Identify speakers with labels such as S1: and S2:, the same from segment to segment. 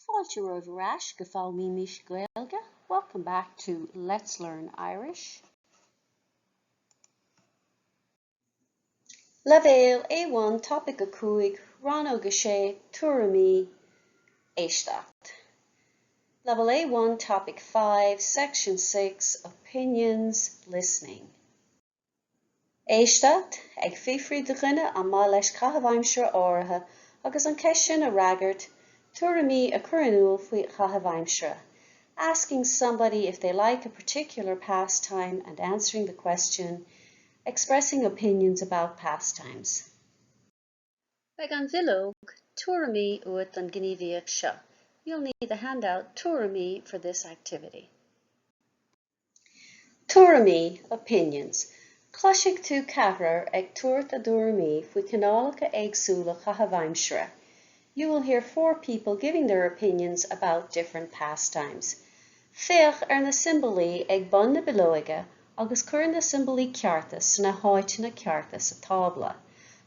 S1: Fáilte romhaibh ar ais go Foghlaimímis Gaeilge, welcome back to Let's Learn Irish. Leibhéal A1 Topaic 5, Rannóg 6, Tuairimí, Éisteacht. Level A1 Topic 5, Section 6, Opinions, Listening. Éisteacht, ag fiafraí de dhuine an maith leis caitheamh aimsire áirithe agus an cheist sin a fhreagairt, tuairimí a chur in iúl faoi chaitheamh aimsire. Asking somebody if they like a particular pastime and answering the question, expressing opinions about pastimes. Beidh an bhileog tuairimí uait don ghníomhaíocht seo. You'll need the handout Tuairimí for this activity. Tuairimí, Opinions, Cloisfidh tú ceathrar ag tabhairt a dtuairimí faoi chineálacha éagsúla caitheamh aimsire. You will hear four people giving their opinions about different pastimes. Féach ar na siombailí ag bun na bileoige agus cuir na siombailí cearta sna háiteanna cearta sa tábla.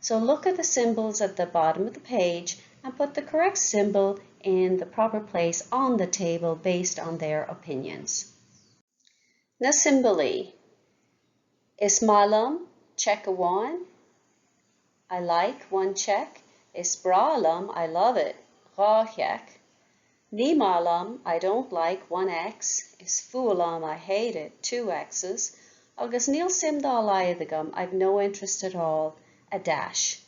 S1: So look at the symbols at the bottom of the page and put the correct symbol in the proper place on the table based on their opinions. Na siombailí. Is maith liom, check amháin. I like, one check. Is breá liom, I love it, dhá check. Ní maith liom, I don't like, one X. Is fuath liom, I hate it, two Xs. Agus níl suim dá laghad agam, I've no interest at all, a dash.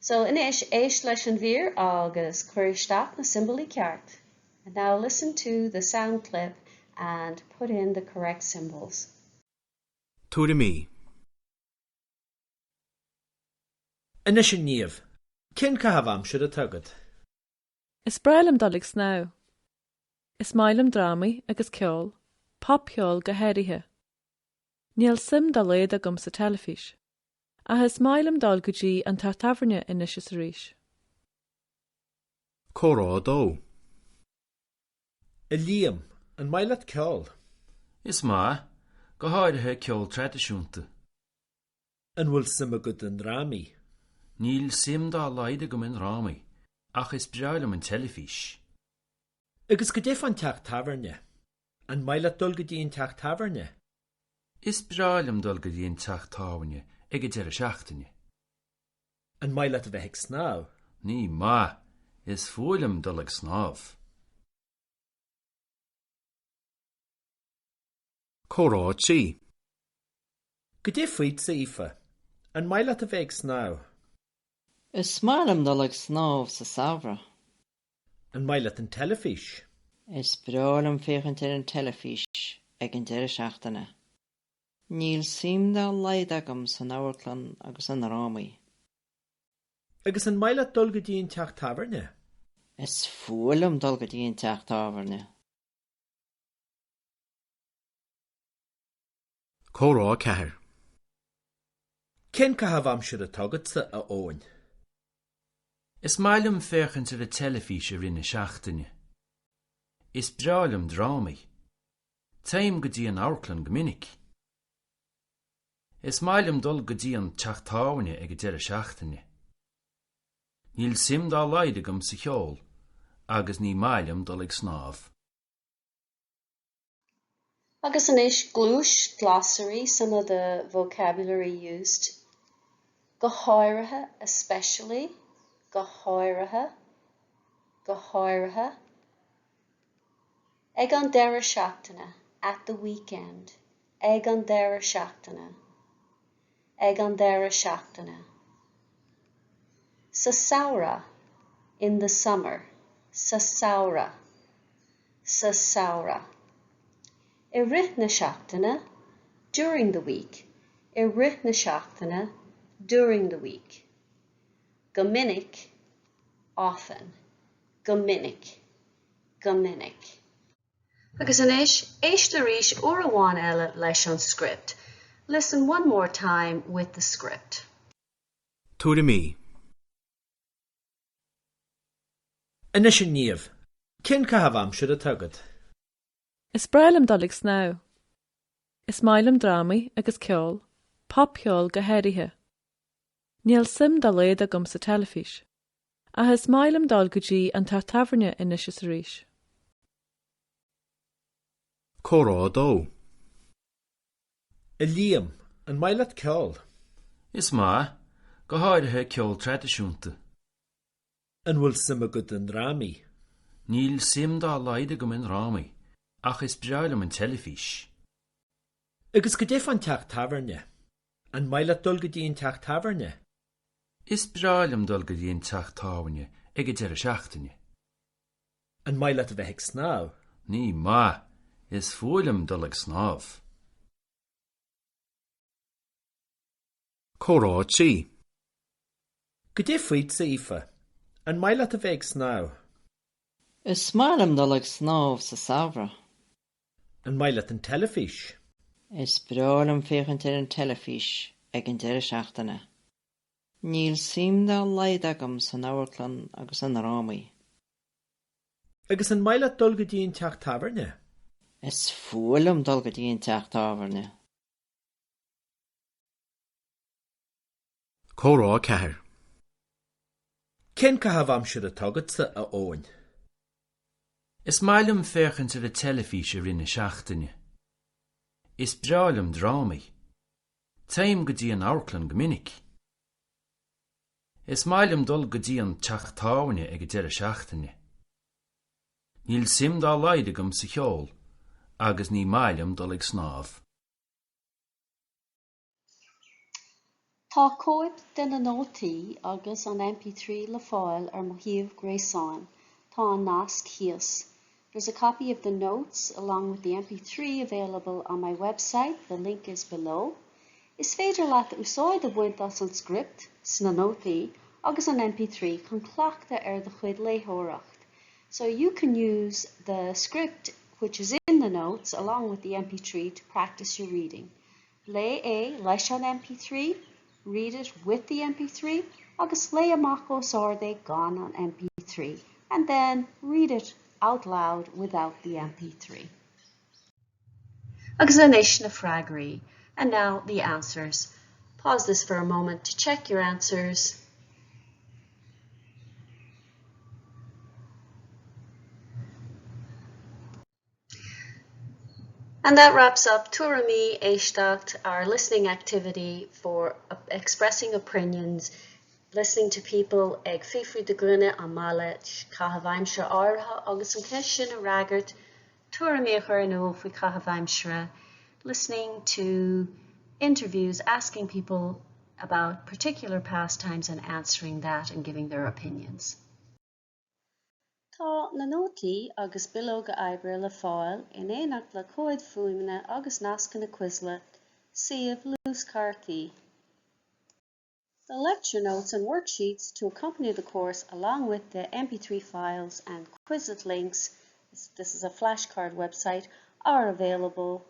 S1: So anois, éist leis an mhír agus cuir isteach na siombailí ceart. And now listen to the sound clip and put in the correct symbols.
S2: Tuairimí.
S3: Anois a Niamh, cén caitheamh aimsire atá agat?
S4: Is breá liom dul ag snámh. Is maith liom drámaí agus ceol, popcheol go háirithe. Níl suim dá laghad agam sa teilifís. Ach is maith liom dul go dtí an teach tábhairne anois is arís.
S2: Comhrá 2.
S3: A Liam, an maith leat ceol?
S5: Is maith, go háirithe ceol traidisiúnta.
S3: An bhfuil suim agat i ndrámaí?
S5: Níl suim dá laghad agam i ndrámaí, ach is breá liom an teilifís.
S3: Agus cad é fán teach tábhairne? An maith leat dul go dtí an teach tábhairne?
S5: Is breá liom dul go dtí an teach tábhairne ag an deireadh seachtaine.
S3: An maith leat a bheith ag snámh?
S5: Ní maith, is fuath liom dul ag snámh.
S2: Comhrá 3.
S3: Cad é fútsa, Aoife? An maith leat a bheith ag snámh?
S6: Is maith liom dul ag snámh sa samhradh.
S3: An maith leat an teilifís?
S6: Is breá liom féachaint ar an teilifís ag an deireadh seachtaine. Níl suim dá laghad agam san amharclann agus i ndrámaí.
S3: Agus an maith leat dul go dtí an teach tábhairne?
S6: Is fuath liom dul go dtí an teach tábhairne.
S2: Comhrá 4.
S3: Cén caitheamh aimsire atá agatsa, a Eoin?
S5: Is maith liom féachaint ar an teilifís i rith na seachtaine. Is breá liom drámaí. Téim go dtí an amharclann go minic. Is maith liom dul go dtí an teach tábhairne ag an deireadh seachtaine. Níl suim dá laghad agam sa cheol agus ní maith liom dul ag snámh.
S1: Agus anois gluais glossary, some of the vocabulary used. Go háirithe, especially, go háirithe, go háirithe. Ag an deireadh seachtaine, at the weekend, ag an deireadh seachtaine, ag an deireadh seachtaine. Sa samhradh, in the summer, sa samhradh. sa samhradh. I rith na seachtaine, during the week, i rith na seachtaine, during the week. Go minic, often, go minic, go minic. Agus anois, éist arís uair amháin eile leis an script. Listen one more time with the script.
S2: Tuairimí.
S3: Anois a Niamh, cén caitheamh aimsire atá agat?
S4: Is breá liom dul ag snámh. Is maith liom drámaí agus ceol, popcheol go háirithe. Níl suim dá laghad agam sa teilifís. Ach is maith liom dul go dtí an teach tábhairne anois is arís.
S2: Comhrá 2.
S3: A Liam, an maith leat ceol?
S5: Is maith, go háirithe ceol traidisiúnta.
S3: An bhfuil suim agat i ndrámaí?
S5: Níl suim dá laghad agam i ndrámaí, ach is breá liom an teilifís.
S3: Agus cad é fán teach tábhairne? An maith leat dul go dtí an teach tábhairne?
S5: Is breá liom dul go dtí an teach tábhairne ag an deireadh seachtaine.
S3: An maith leat a bheith ag snámh?
S5: Ní maith, is fuath liom dul ag snámh.
S2: Comhrá 3.
S3: Cad é fútsa, Aoife? An maith leat a bheith ag snámh?
S6: Is maith liom dul ag snámh sa samhradh.
S3: An maith leat an teilifís?
S6: Is breá liom féachaint ar an teilifís ag an deireadh seachtaine. Níl suim dá laghad agam san amharclann agus i ndrámaí.
S3: Agus an maith leat dul go dtí an teach tábhairne?
S6: Is fuath liom dul go dtí an teach tábhairne.
S2: Comhrá 4.
S3: Cén caitheamh aimsire atá agatsa, a Eoin?
S5: Is maith liom féachaint ar an teilifís i rith na seachtaine. Is breá liom drámaí. Téim go dtí an amharclann go minic. Is maith liom dul go dtí an teach tábhairne ag an deireadh seachtaine. Níl suim dá laghad agam sa cheol agus ní maith liom dul ag snámh.
S1: Tá cóip de na nótaí agus an MP3 le fáil ar mo shuíomh gréasáin. Tá an nasc thíos. There's a copy of the notes along with the MP3 available on my website. The link is below. Is féidir leat úsáid a bhaint as an script, sna nótaí, agus an MP3 chun cleachtadh ar do chuid léitheoireacht. So you can use the script which is in the notes along with the MP3 to practice your reading. Léigh é leis an MP3, read it with the MP3, agus léigh amach os ard é gan an MP3, and then read it out loud without the MP3. Agus anois na freagraí. And now the answers. Pause this for a moment to check your answers. And that wraps up Tuairimí Éisteacht, our listening activity for expressing opinions, listening to people ag fiafraí de dhuine an maith leis caitheamh aimsire áirithe agus an cheist sin a fhreagairt, tuairimí a chur in iúl faoi chaitheamh aimsire, listening to interviews asking people about particular pastimes and answering that and giving their opinions. Tá na nótaí agus bileoga oibre le fáil in éineacht le comhaid fuaime agus nascanna Quizlet, suíomh luaschártaí. The lecture notes and worksheets to accompany the course along with the MP3 files and Quizlet links, this is a flashcard website, are available.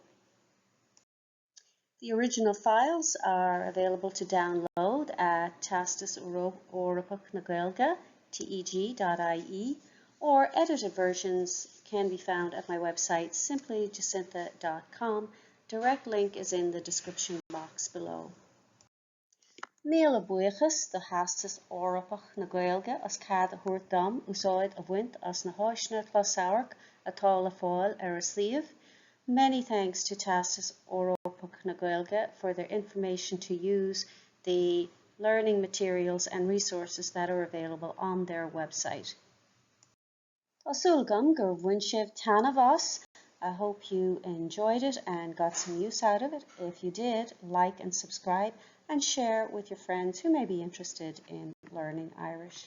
S1: The original files are available to download at Teastas Eorpach na Gaeilge, teg.ie, or edited versions can be found at my website simplyjacintha.com. Direct link is in the description box below. Míle buíochas do Theastas Eorpach na Gaeilge as cead a thabhairt dom úsáid a bhaint as na háiseanna closamhairc atá le fáil ar a suíomh. Many thanks to Teastas Eorpach na Gaeilge for their information to use the learning materials and resources that are available on their website. Tá súil agam gur bhain sibh taitneamh as. I hope you enjoyed it and got some use out of it. If you did, like and subscribe and share with your friends who may be interested in learning Irish.